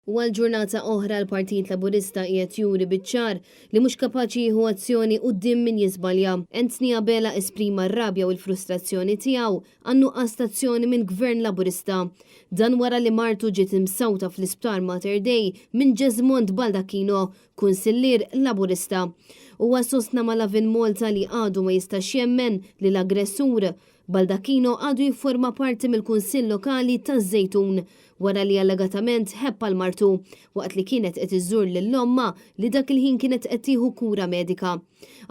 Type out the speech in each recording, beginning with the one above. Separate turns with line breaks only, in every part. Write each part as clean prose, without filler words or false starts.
U għal ġurnata oħra l-Partit Laburista qiegħed juri biċ-ċar li mhux kapaċi jieħu azzjoni quddiem min jiżbalja. Anthony Abela esprima r-rabja u l-frustrazzjoni tiegħu għan-nuqqas ta' azzjoni minn Gvern Laburista. Dan wara li martu ġiet imsawta fl-Isptar Mater Dei minn Jesmond Baldacchino, Kunsillier Laburista. Huwa sostna ma' Lovin Malta li għadu ma jistax jemmen li l-aggressur, Baldacchino għadu jifforma parti mill-Kunsill Lokali taż-Żejtun wara li allegatament ħebb għal martu waqt li kienet qed iżżur lil ommha li dak il-ħin kienet qed tieħu kura medika.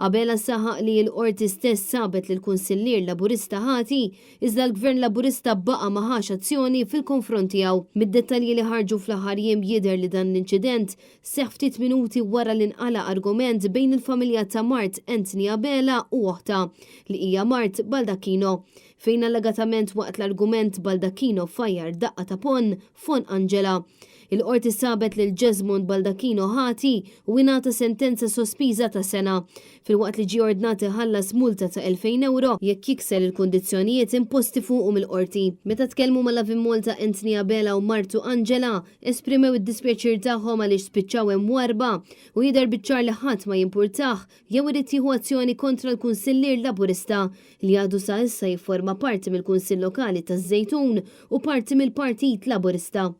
Abela saħaq li l-Qorti stess sabet lill-Kunsillier Laburista ħati iżda l-Gvern Laburista baqa' ma ħax azzjoni fil-konfront tiegħu. Mid-dettalji li ħarġu fl-aħħar jiem jidher li dan l-inċident seħħ ftit minuti wara li nqala' argument bejn il-familja ta' mart Anthony Abela u oħtha, li hija mart Baldacchino, fejn allegatament waqt l-argument Baldacchino fajjar daqqa ta' ponn f'għonq Angela. Il-Qorti sabet lil Jesmond Baldacchino ħati u ingħata sentenza sospiża ta' sena, filwaqt li ġie ordnat iħallas multa ta' 2,000 ewro jekk jikser il-kundizzjonijiet imposti fuqu mill-Qorti. Meta tkellmu ma' Lovin Malta Anthony Abela u martu Angela esprimew id-dispjaċir tagħhom għaliex spiċċaw imwarrba u jidher biċ-ċar li ħadd ma jimpurtah jew irid jieħu azzjoni kontra l-Kunsillier Laburista li għadu sa issa jifforma parti mill-Kunsill Lokali taż-Żejtun u parti mill-Partit Laburista.